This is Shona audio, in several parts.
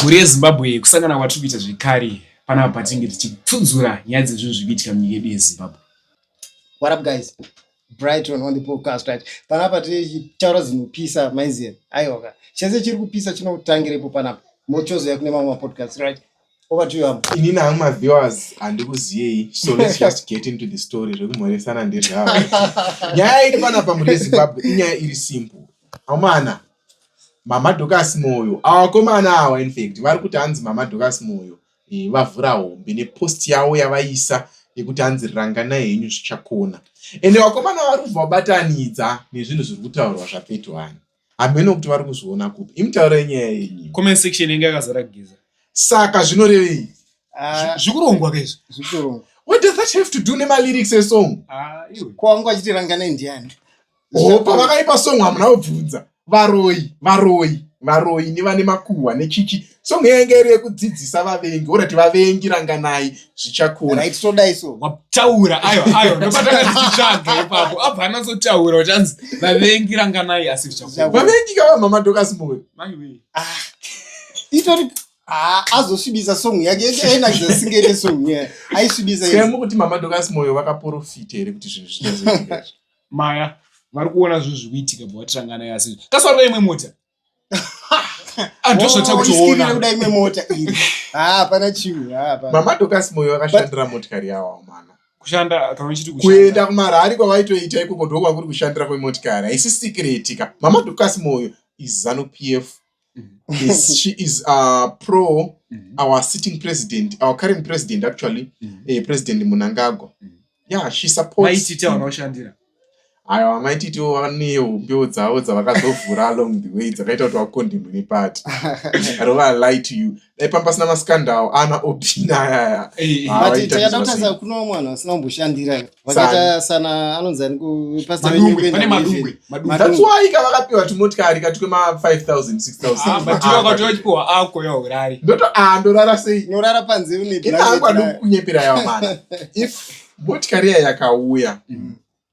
Mhuri yeZimbabwe, kusangana kwatiri kuita zvekare panapa patinge tichipfudzura nyaya dzezvinhu zviri kuitika munyika yedu yeZimbabwe. What up guys? Brighton on the podcast, right? Panapa tichitaura dzinopisa maiziya. Aiwa ka. Chese chiri kupisa chinotangirepo panapa. Mochozoya kune mamwe mapodcast, right? Over to you Hamu. Inini hangu maviewers handikuziyei, so let's just get into the story. Zvekumhoresana ndezvavo. Nyaya iri panapa mhuri yeZimbabwe inyaya iri simple. Amana, Mama Dorcas Moyo, awakomana awa in fact vari kuti hanzi Mama Dorcas Moyo vavhura hombe nepost yavo yavaisa yekuti hanzi ranganai henyu zvichakona. Ende vakomana vari kubva vabatanidza nezvinhu zviri kutaurwa zva31. Hameno kuti vari kuzviona kupi. Imutaurei nyaya yenyu. Comment section yanga yakazara geza. Saka zvinorevei? Ah, Zvikurongwa ka izvi? Zvikurongwa. What does that have to do nemalyrics esong? Ah, iwe. Ko wanga wachiti ranganai ndiani? Oh, pavakaipa song hamuna kubvunza. Varoyi, varoyi, varoyi nevane makuhwa nechichi. Song yainge iri yekudzidzisa vavengi. Orati vavengi ranganai zvichakona. Right, todai so. Wataura ayo ayo ndopatanga tichitsvaga ipapo. Abva anatsotaura kuti anzi vavengi ranganai asi zvichakona. Vavengi kava Mama Dorcas Moyo. Maiwe. Ah. Itori ah, azosvibisa song yake ainakidza singaite song yeah. Aisvibisa. Saka mukuti Mama Dorcas Moyo vakaporofita here kuti zvinhu zvichazoitika izvi? Maya vari kuona zvinhu zviri kuitika bva vatiranganai asi kasi vari kuda imwe mota. Ah, ndozvatakutoona. Kuda imwe mota iri. Ah, hapana chimwe. Ah, hapana. Mama Dorcas Moyo vakashandira motikari yavo mana. Kushanda kana uchiti kushanda. Kuenda kumarari kwavaitoita ikoko ndokwakuri kushandira kwemotikari. Haisi secret ka. Mama Dorcas Moyo is ZANU PF. Is, she is pro our sitting president, our current president actually, President Mnangagwa. Yeah, she supports. Maititi havana kushandira. Aiwa, maititi vane mbeu dzavo dzavakazovhura along the way dzakaita kuti vakondemwe nepati. I don't wanna lie to you. Dai pamba pasina mascandal ana Obina ayaya. Ah, But vaita takada zvese. kutarisa kuno vamwe vanhu vasina kumboshandira vakaita sana anonzi ani ku pastor Madungwe, venyu pane kuenda Madungwe, Madungwe. That's why ka vakapiwa tumotikari katwe ma 5000 6000. Ah, but iwe wakati wachipiwa ako yaurari. Ndoto ah ndorara sei? Unorara panze une Ina hangu blanket. andikunyepera yawo mana. If motikari iya yakauya,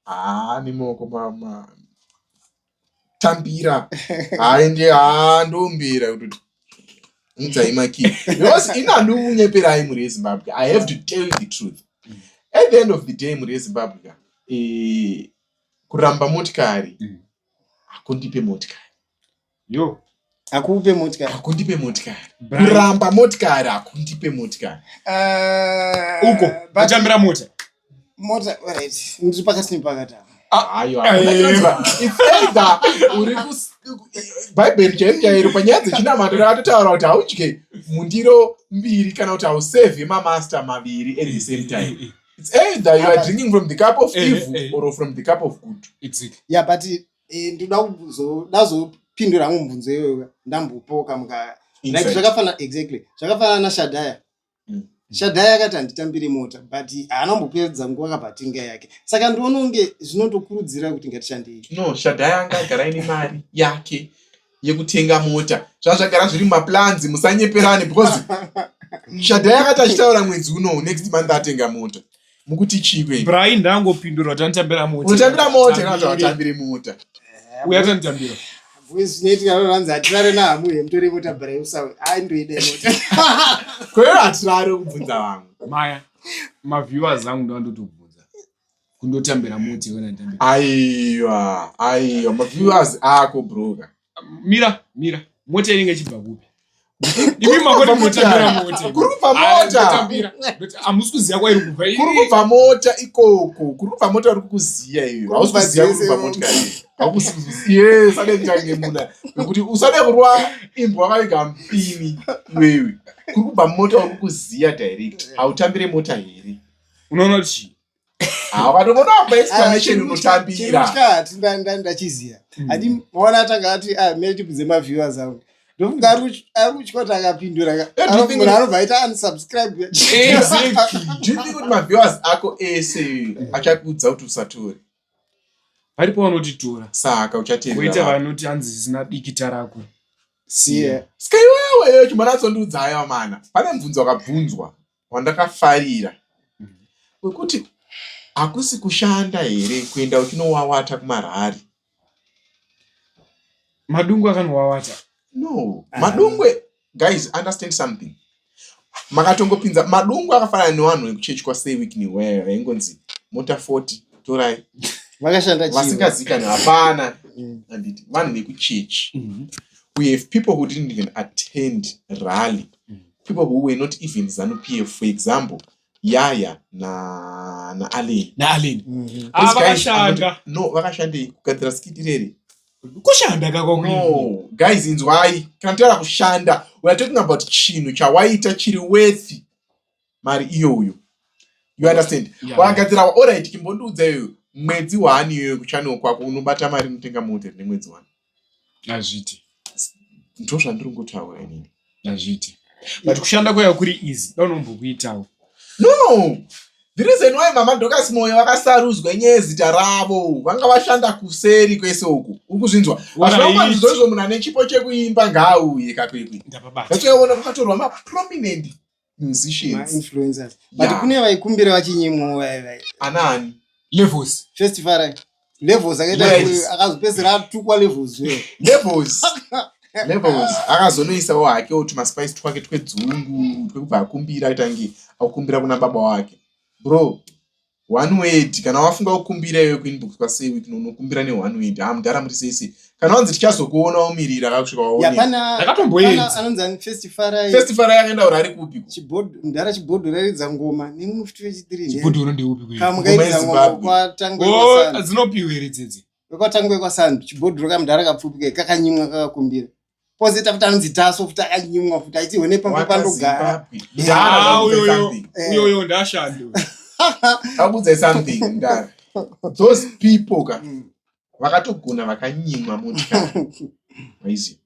haa nemaoko mama tambira haende haa ndombira kuti mudzai makii because ini handikunyeperai mhuri yeZimbabwe. I have to tell you the truth. At the end of the day mhuri yeZimbabwe ka, kuramba motikari hakundipe motikari. Yo. Hakupe motikari. Hakundipe motikari. Kuramba motikari hakundipe motikari. Uko kutambira mota. Mota, right. Ndiri pakati nepakati apa. Aiwa, hakuna chinonzi it's either uri Bhaibheri chairo chairo panyaya dzechinamato rakatotaura kuti haudye mundiro mbiri kana kuti hausevhe mamaster maviri at the same time. It's either you are drinking from the cup of evil or from the cup of good. Exactly. Yeah, but ndoda kuzopindura hangu mubvunzo iyoyo ndambopoka muka like Insight. zvakafanana exactly zvakafanana naShadaya. Shadaya akati handitambiri mota but haana kumbopedza nguva akabva atenga yake, saka ndiona kunge zvinotokurudzira kuti ngatishandei. No, Shadaya anga agara ine mari yake yekutenga mota, zvazvagara zviri mumaplans, musanyeperane because Shadaya akati achitaura mwedzi uno, next month atenga mota. Mukuti chikwe? Brian ndangopindura kuti anotambira mota. Unotambira mota kana kuti watambire mota? Uya atanitambira. Zvinoitika vanzi hatirare nahamu yemutore mota brai usawe aindoida mota. Kweyo hatirare kubvunza vamwe. Maya, maviewers angu ndandotobvunza. Kundotambira mota iwe ndandambira. Aiwa, aiwa, maviewers ako broka. Mira, mira. Mota inenge ichibva kupi? Imi makoti motambira mota. Kuri kubva mota. Ndotambira. Hamusi kuziva kwairi kubva. Kuri kubva mota ikoko. Kuri kubva mota uri kukuziya iyo. Hausi kuziya kuri kubva motikari. Hausi kuziya. Yes, ade kutange muna. Nekuti usade kurwa imbwa wakaviga mupini iwewe. Kuri kubva mota uri kukuziya direct. Hautambire mota here? Unoona kuti chii? Wakatoona pa explanation unotambira. Chirikati ndachiziya. Hadi maona atanga ati ah mene tibvunze maviewers angu. Ndofunga ari kutya kuti akapindura. Do you think Munhu anobva aita unsubscribe. Exactly. Do you think kuti maviewers ako ese achakuudza kuti usatore? Varipo vanotitora. Saka Voita uchateerera. vanoti hanzi zvisina dikita rako. Siya. Saka iwewe chimbonatsondiudza haiwa mana. Pane mubvunzo wakabvunzwa wandakafarira wekuti hakusi kushanda here kuenda uchinowawata kumarari? Madungwe akanowawata. No, Madungwe. Guys, understand something. Makatongopinza madungu akafanana nevanhu vekuchechi kwaSewik where vaingonzi mota 40 torai. Vakashanda chii? Vasingazikanwi hapana. Handiti vanhu vekuchechi. We have people who didn't even attend rally. People who were not even ZANU PF, for example, Yaya na naAllen. NaAllen. Ah, Those guys are vakashanda. No, vakashandei? Kugadzira skit rere? Kushanda kakwakwini. No, guys, inzwai. Kana taura kushanda, we are talking about chinhu chawaita chiri worth mari iyoyo. You understand? Yeah. Wakagadzira, alright, chimbondiudza iyoyo. Mwedzi waani iyoyo kuchannel kwako unobata mari inotenga mota nemwedzi wani? Hazviiti. Ndozvandiri kungotaura inini. Hazviiti. But kushanda kwayo kuri easy. Da unombokuitawo. No! The reason why Mama Dorcas Moyo vakasarudzwa inyaya yezita ravo. Vanga vashanda kuseri kwese uku. Uri kuzvinzwa? Right. Hazvina izvozvo munhu ane chipo chekuimba ngaauye kakwekwe. Ndapabata. That's why uona kwakatorwa ma-prominent musicians. Ma-influencers. But kune vaikumbira vachinyimwa vai. Anaani? Levels. Festival Levels akaita akazopedzisira atukwa Levels we. Levels. Levels akazonoisawo hakewo tumaspice twake twedzungu twekubva akumbira atange akukumbira kuna baba wake. Bro, one word kana wafunga kukumbira iwe kuinbox kwaSewik unokumbira ne-one word. Ah, mudhara muri sei sei. Kana wanzi tichazokuona umirira akakusvika Ya waoneka. pana Ndakatomboedza. anonzi ani Festival Festival yakaenda uri ari kupi? Chibhodho mudhara chibhodho rairidza ngoma nemumwe futi wechitiri ndiye. Chibhodhoro ndeupi kuyi? Kamwe kairidza Ngoma ngoma yeZimbabwe. kwatangwe Oh, kwaSandu. dzinopiwa here dzedzi? Kwatangwe kwaSandu chibhodhoro kamudhara kapfupi kai kakanyimwa kakakumbira. Pozoita futi anonzi Taso futi akanyimwa futi achiti hone pamba pandogara. Zimbabwe. Ah, Ndara, uyoyo. something. Uyoyo ndashanda. Akuudzai something ndara. Those people ka vakatogona vakanyimwa motikari. Waiziva?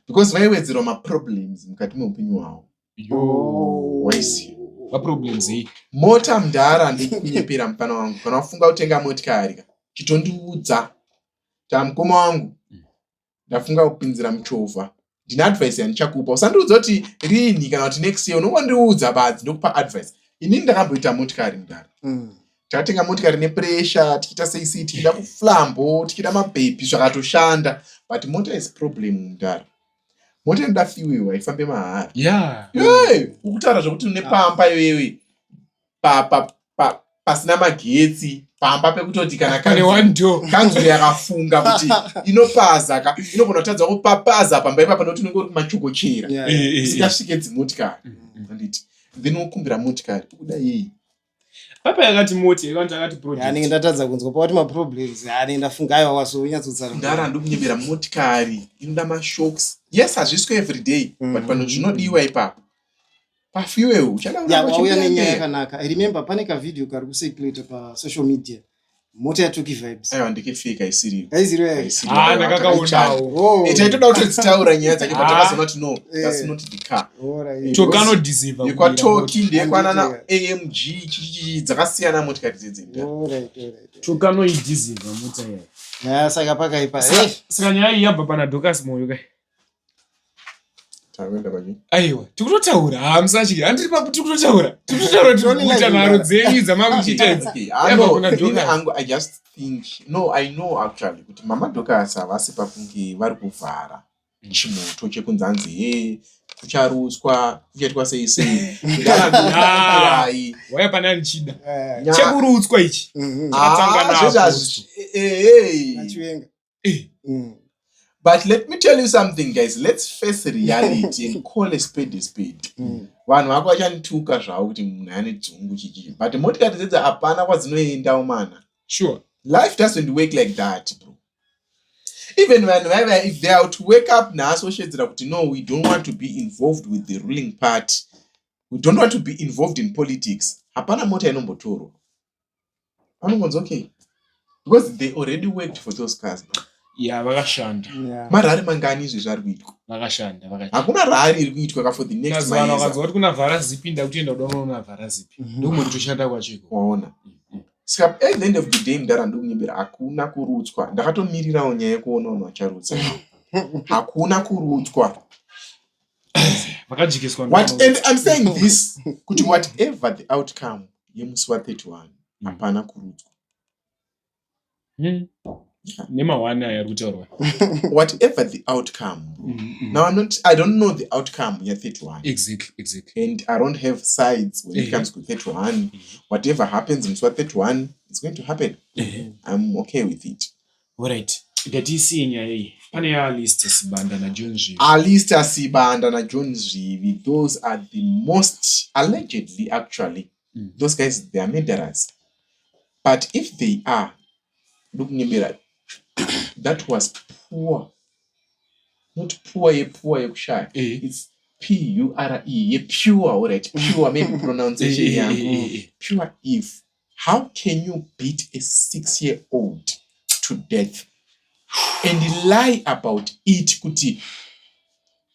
Because vaiwedzerwa maproblems mukati meupenyu hwavo. Yo. Waiziva? Maproblems ei. Mota mudhara ndikunyepera mupana wangu. Kana wafunga kutenga motikari ka chitondiudza. Tamukoma wangu ndafunga kupinzira muchovha. Ndine advice yandichakupa. Usandiudza kuti rini kana kuti next year unongondiudza badzi ndokupa advice. Inini ndakamboita motikari mudhara. Takatenga motikari nepressure tichiita sei sei tichida kuflambo tichida mabhebhi zvakatoshanda but mota is problem mudhara. Mota inoda fuel haifambe mahara. Yeah. Hey, ukutaura zvekuti une pamba iwewe pasina magetsi pamba pekutoti kana Pane one door. kanzuro yakafunga kuti inopaza ka inogona kutadza kupapaza pamba ipapa nekuti unenge uri kumachokochera Yeah. Eh, eh, eh. isingasvike dzimotikari handiti then wokumbira motikari ukuda yei Papa yakati mota, yakati akati Ya, anenge project. ndatadza kunzwa pakati maproblems anenge ndafunga aiwa wazonyatsotsara. Ndara ndikunyebera motikari inoda mashocks. Yes, hazviswe every day but pano zvinodiwa ipapo pafuel uchada Ya kuramba wauya uchimbira nenyaya mberi. yakanaka. I remember pane kavideo kari kucirculate pasocial media. Mota yaToki Vibes. Aiwa ndekefeka isiriyo. Haiziro yayo. Haisiriyo, Ah, aiwa, ndakakaonawo. Oh. Taitoda kutodzitaura nyaya dzake but Ah. takazoona kuti no, that's not the car. Alright. Tokanodeceive. Yekwatoki ndeyekwanana AMG chichichi dzakasiyana motikari dzedzi. Alright, alright. Tokanoideceive mota yayo. Ya saka pakaipa. Saka nyaya iyi yabva pana Dorcas Moyo kai. Takuenda pachi. Aiwa, tikutotaura. Ha, musatyi. Handiri papo tikutotaura. Tikutotaura tiri Tony kuita Live nharo Ndara. dzenyu dzamakuchiita idzi. Okay, ah, Yabva no, kuna inini Dorcas. angu I just think no I know actually kuti Mama Dorcas havasi pakunge vari kuvhara chimoto chekunzi hanzi he kucharutswa kuchaitwa sei sei. Ndara-ndikurai. Waya pane anichida. Eh. Chekurutswa ichi. Chakatanga Ah, napo. zvezvazvi- eh, eh. Achiwenga. Eh. But let me tell you something guys, let's face reality and call a spade a spade. Vanhu vako vachandituka zvavo kuti munhu ane dzungu chichii but motikari dzedzi hapana kwadzinoenda umana. Sure. Life doesn't work like that bro. Even vanhu vaiva if they are to wake up nhasi voshedzera kuti no we don't want to be involved with the ruling party, we don't want to be involved in politics, hapana mota inombotorwa. Vanongonzi okay because they already worked for those cars. Yeah, vakashanda. Yeah. Marari mangani izvezvi ari kuitwa? Vakashanda, vakashanda. Hakuna rari iri kuitwa ka for the next Kazi vanhu mayears. vakanzwa kuti kuna vhara zipi ndakutoenda kuda unoona vhara zipi. Ndokumwe kutoshanda kwacho iko. Waona. Saka at the end of the day mudhara ndikunyebera hakuna kurutswa. Ndakatomirirawo nyaya yekuona vanhu vacharutsa. Hakuna kurutswa. Vakajikiswa What, and I'm saying this kuti whatever the outcome yemusi wa31 hapana kurutswa. Nemahwani aya ari kutaurwa. Whatever the outcome, now I'm not, I don't know the outcome ya31. And I don't have sides when it comes to 31. Whatever happens musi wa31 is going to happen. I'm okay with it. Alright, ngatisiye nyaya iyi. Pane yaAlister Sibanda naJohn Zvivi. Alister Sibanda naJohn Zvivi, those are the most, allegedly actually, those guys, they are murderers. But if they are, ndokunyembera, that was poor, not poor yepoor yekushaya. It's pure yepure, alright, pure, maybe pronunciation yangu. Pure. If, how can you beat a 6 year old to death and lie about it, kuti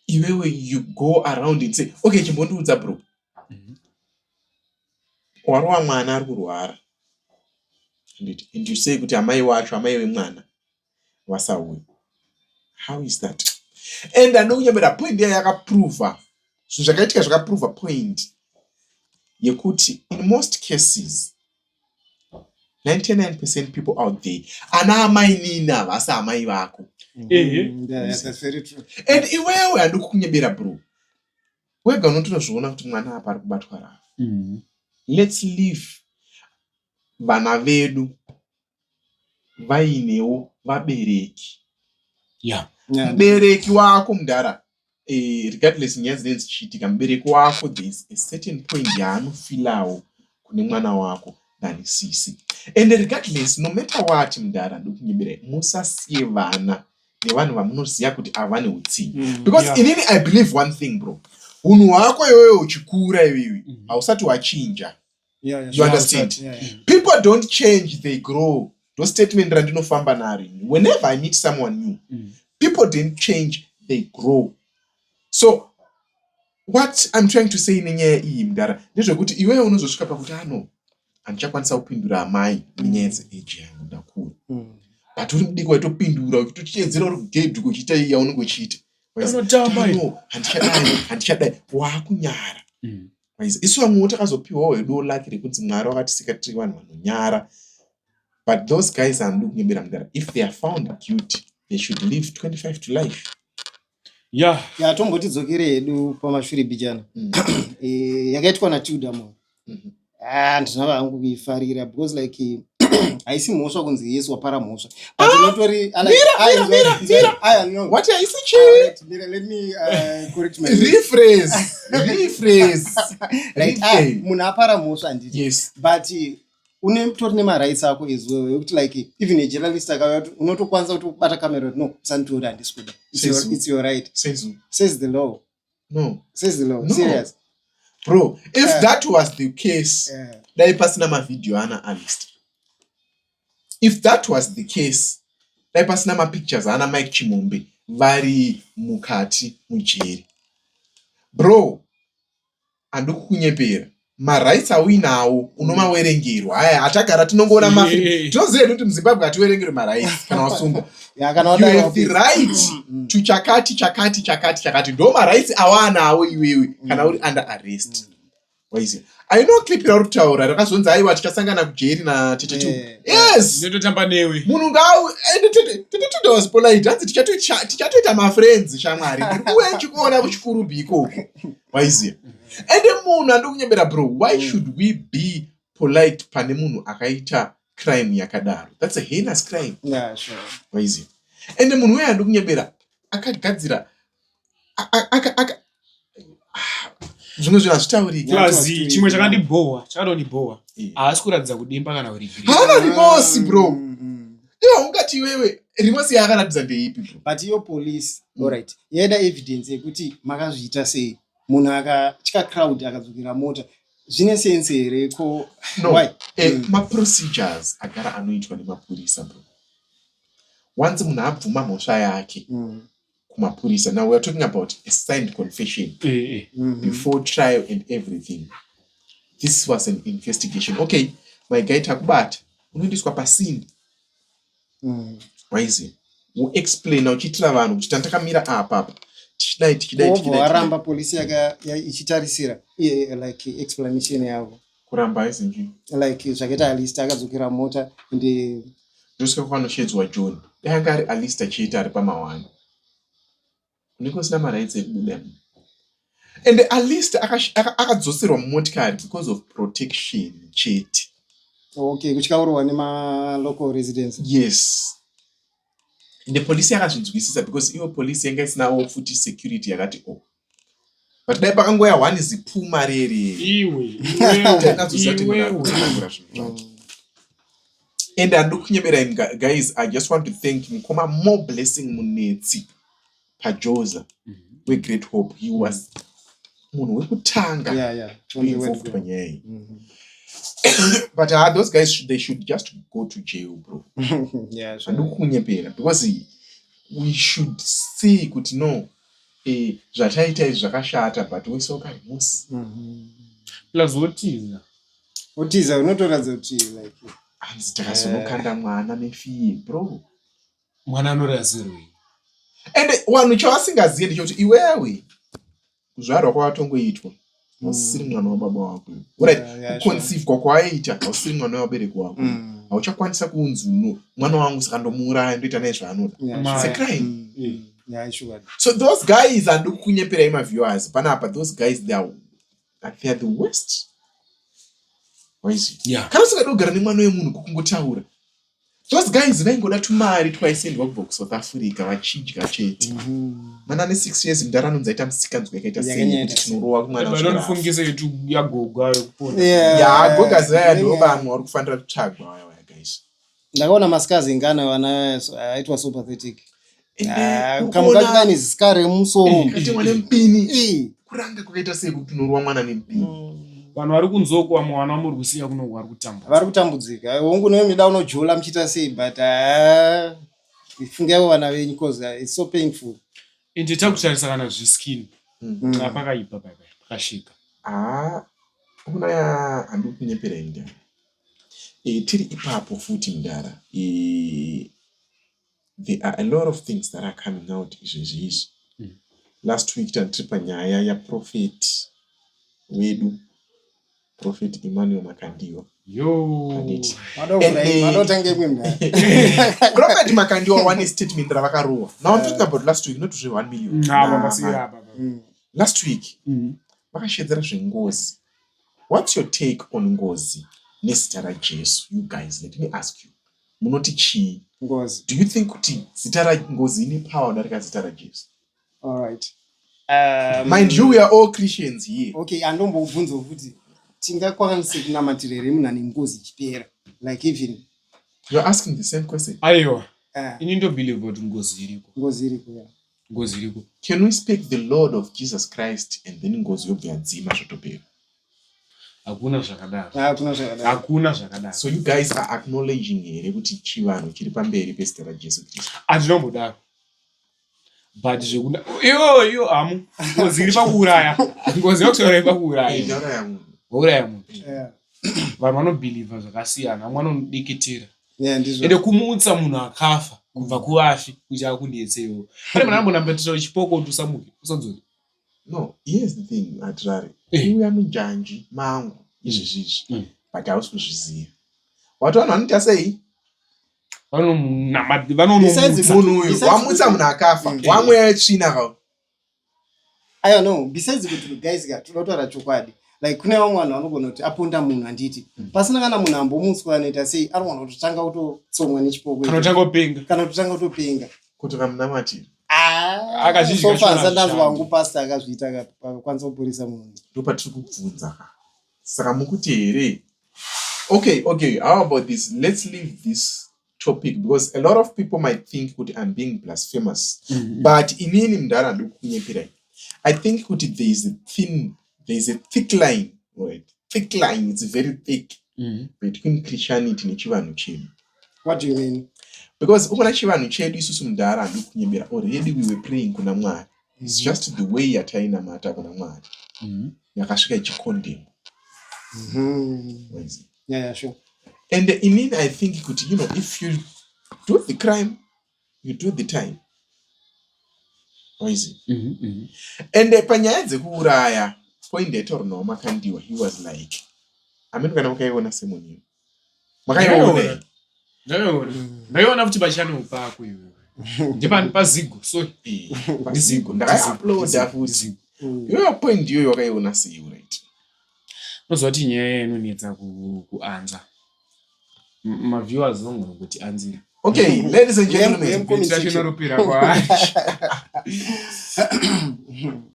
iwewe you go around and say, okay, chimbondiudza bro, warova mwana ari kurwara, handiti? And you say kuti amai wacho, amai vemwana vasauya. How is that? And andikunyembera, point iya yakaprova zvinhu zvakaitika, zvakaprova point yekuti in most cases, 99% people out there, ana amai nini havasi amai vako. Yeah, that's very true. And iwewe, handikukunyebera bro, wega unotozviona kuti mwana apa ari kubatwa rafu. Let's leave vana vedu vainewo vabereki. Mubereki wako mudhara, regardless nyaya dzinenge dzichiitika, mubereki wako, there is a certain point yaanofilawo kune mwana wako than sisi. And regardless, no matter what, mudhara, ndokunyeberai, musasiye vana nevanhu vamunoziva kuti ava vane utsinye, because inini I believe one thing, bro: unhu hwako iwewe uchikura iwewe hausati wachinja. You understand? Yeah. People don't change, they grow. Ndo statement randinofamba naro whenever I meet someone new. People don't change, they grow. So what I'm trying to say nenyaya iyi mudhara ndezvekuti iwewe unozosvika pakuti ano handichakwanisa kupindura amai nenyaya dzeage yangu, ndakura. But uri mudiki waitopindura uchitochiedzera uri kugedhi uchiita iyi yaunenge uchiita. Unotamba iyi. No, handichadai, handichadai, waakunyara. Waizi, isu vamwewo takazopiwawo hedu lucky rekunzi Mwari wakatisika tiri vanhu vanonyara. But those guys, handidi kunyebera mudhara, if they are found guilty, they should live 25 to life. Ya, tombotidzokere hedu pamashure bijana. Yakaitwa naTilda Moyo. Ah, ndinava hangu kuifarira because like haisi mhosva kunzi Yesu wapara mhosva, but unotori Mira, mira, mira, mira. Aya, no. What haisi Ah, chii? right, mira, let me correct my Rephrase, rephrase. Right, ah, Rephrase. munhu apara mhosva, handiti? But une tori nemarights ako as well yekuti like even a journalist akauya kuti unotokwanisa kuti ubata camera kuti, "No, usanditori, handisi kuda." It's Says who? It's your right. Says who? Says the law. No. Says the law. No. Serious. Bro, if that was the case, dai pasina mavhidhiyo ana Alister. If that was the case, dai pasina mapictures ana Mike Chimombe vari mukati mujeri. Bro, handikukunyepera, marights auinawo unomawerengerwa. Aya hatagara tinongoona mafilm. Tinoziva hedu kuti muZimbabwe hatiwerengerwe marights kana wasungwa. Ya, kana You wadai have the right to chakati, chakati, chakati, chakati. Ndo marights awanawo iwewe kana uri under arrest. Waiziva, I know clip rauri kutaura rakazonzi aiwa, tichasangana kujeri natete tu. Yes. Ndinototamba newe. Munhu ngau, ende tete Tilda was polite, hanzi tichatoita mafriends shamwari, ndiri kuuya ndichikuona kuchikurubhi ikoko. Waiziva, ende munhu, handikunyembera bro, why should we be polite pane munhu akaita crime yakadaro? That's a heinous crime. Waiziva, ende munhu uyo, handikunyembera, akagadzira zvimwe zvinhu hazvitauriki. Plus chimwe chakandibhowa, chakatondibhowa, haasi kuratidza kudemba kana kuregret. Haana remorse, bro. Iwe ungati iwewe remorse yaakaratidza ndeipi, bro? But iyo police, alright, yaida evidence yekuti makazviita sei. Munhu akatya crowd akadzokera mota, zvine sense here ko? No. Why? Maprocedures agara anoitwa nemapurisa, bro, once munhu abvuma mhosva yake kumapurisa, now we are talking about a signed confession before trial and everything. This was an investigation. Okay, my guy, takubata, unoendeswa pasini. Waizi woexplaina uchiitira vanhu kuti tandakamira apa apa, tichidai, tichidai, Wobva tichidai, waramba, polisi ichitarisira iye like explanation yavo. Kuramba aizinji? Like zvakaita Alister, akadzokera mota and Ndosvika kwanoshedzwa John. Dai anga ari Alistair chete ari pamahwani. Unenge usina marights ekubuda. And Alistair akadzoserwa mumotikari because of protection chete. Okay, kutyaurwa nemalocal residents. Yes. Ende polisi yakazvinzwisisa because ivo polisi yanga isinawo futi security yakati o. But dai pakangoya one zipuma rere. Iwe, Tainatsoziva kuti iwewe. munhu zvinhu zvacho. And handidi kunyeberai guys, I just want to thank mukoma More Blessing Munetsi paJoza weGreat Hope. He was munhu wekutanga From the word involved go. panyaya iyi. But those guys, they should just go to jail, bro. Yeah, sure. Handidi kunyepera because we should see kuti no, zvataita izvi zvakashata, but wese wakarimosi. Plus wotiza. Wotiza unotoratidza kuti like Hanzi takazonokanda mwana nefear, bro. Mwana anorasirwei? Ende vanhu chavasingazivi ndechekuti iwewe kuzvarwa kwawatongoitwa hausisiri mwana wababa wako. Alright, kuconceivewa kwaaita hausisiri mwana wevabereki wako. Hauchakwanisa kunzi no mwana wangu, saka ndomuuraya, ndoita naye zvaanoda. It's a crime. Yeah, sure. So those guys, handiri kunyeperai maviewers panapa, those guys, they are the worst. Why is it? Kana usingadi kugara nemwana wemunhu, kukungotaura. Those guys vaingoda tumari twaisendwa kubva kuSouth Africa vachidya chete. Mwana ane 6 years, mudhara anonzi aita musikanzwa yakaita sei Yakanyanya kuti tinorowa kumwana kusvikira afa. Vanondifungisa yetu yagogo ayo kupona. Ya, gogazi vaya ndo vamwe vari kufanira kutsvagwa vaya vaya, guys. Ndakaona mascars engana vana aitwa so pathetic. Ende Ah, uri kamuka kuona kaine ziscar remusoro. kaite mwana mupini. Eh. Kuranga kwakaita sei kuti unorowa mwana nemupini? Vanhu vari kunzoko, vamwe vana muri kusiya kuno vari kutambura. Vari kutambudzika. Hongu, nemida unojola muchiita sei, but ah, fungaiwo vana venyu cause it's so painful. Ende takutarisa kana zviskin pakaipa, paipa pakashika. Ah, una handiri kunyeperai mudhara. Tiri ipapo futi mudhara. There are a lot of things that are coming out izvezvi izvi. Last week tanga tiri panyaya yaprophet wedu, Prophet Emmanuel Makandiwa. Yo. Handiti. Madotanga imwe mudhara. Prophet Makandiwa wane statement ravakarowa. Now I'm talking about last week, not zve 1 million. Apa Nah, pasira man. apa. Last week vakashedzera zvengozi. What's your take on ngozi nezita raJesu? You guys, let me ask you, munoti chii? Ngozi. Do you think kuti zita rangozi ine power kudarika zita raJesu? All right. Mind you, we are all Christians here. Okay, andombobvunza futi, tingakwanise kunamatira here munhu ane ngozi ichipera, like even You are asking the same question. Aiwa, ini ndobelieve kuti ngozi iriko. Ngozi iriko, yeah. Ngozi iriko. Can we speak the Lord of Jesus Christ and then ngozi yobva yadzima, zvotopera? Hakuna zvakadaro. Hakuna zvakadaro. Hakuna zvakadaro. So you guys are acknowledging here kuti chivanhu chiri pamberi pezita raJesu Kristu? Handinombodaro, but zvekuna iyo iyo hamu ngozi iri pakuuraya, ngozi yakutaura iri pakuuraya. Ndauraya munhu. Wauraya munhu. Vanhu vanobelieva zvakasiyana, vamwe vanodikitira. Yeah, ndizvo. Ende kumutsa munhu akafa kubva kuvafi kuti akundetsewo, pane munhu anombonambatira chipoko kuti usamuke, usanzori. No, here's the thing, Hatirare. Uya munjanji mangu izvezvizvi, but hausi kuzviziva. Wati vanhu vanoita sei? Vanonomutsa. Munhu uyu Besides wamutsa munhu akafa, wamweya wetsvina ka. I don't know, besides kuti guys ka, toda kutaura chokwadi, like kune vamwe vanhu vanogona kuti aponda munhu, handiti? Pasina kana munhu ambomutswa, anoita sei? Anogona kutotanga kutotsomwa nechipoko. Kana kutanga kupenga. Kana kutotanga kutopenga. Kuti kamunamatira. Akazvidya. So far Chona sandanzwa zvishandi. wangu pastor akazviita, akakwanisa kuporesa munhu. Ndopatiri kubvunza ka. Saka mukuti here, okay, how about this? Let's leave this topic because a lot of people might think kuti I'm being blasphemous, but inini mudhara handiri kukunyeperai. I think kuti there is a thick line, right? Thick line, it's very thick between Christianity nechivanhu chedu. What do you mean? Because ukona chivanhu chedu isusu mudhara, handiri kunyebera, already we were praying kuna Mwari. It's just the way yatainamata kuna Mwari yakasvika ichicondemn. Yeah, sure. And inini I think kuti if you do the crime, you do the time. Waizi? And panyaya dzekuuraya, point yataurwa nawo Makandiwa, he was like, amene kana makaiona sermon iyo, makaiona here? Ndaiona. Ndaiona futi pachannel pako iwewe. Ndepani paZigo, sorry. Pazigo ndakaiuploada futi. Iyoyo point iyoyo wakaiona sei, right? Unoziva kuti nyaya inonetsa kuanza. Maviewers vanogona kuti anzira. Okay, ladies and gentlemen, Comment section. Racho ropera kwaari.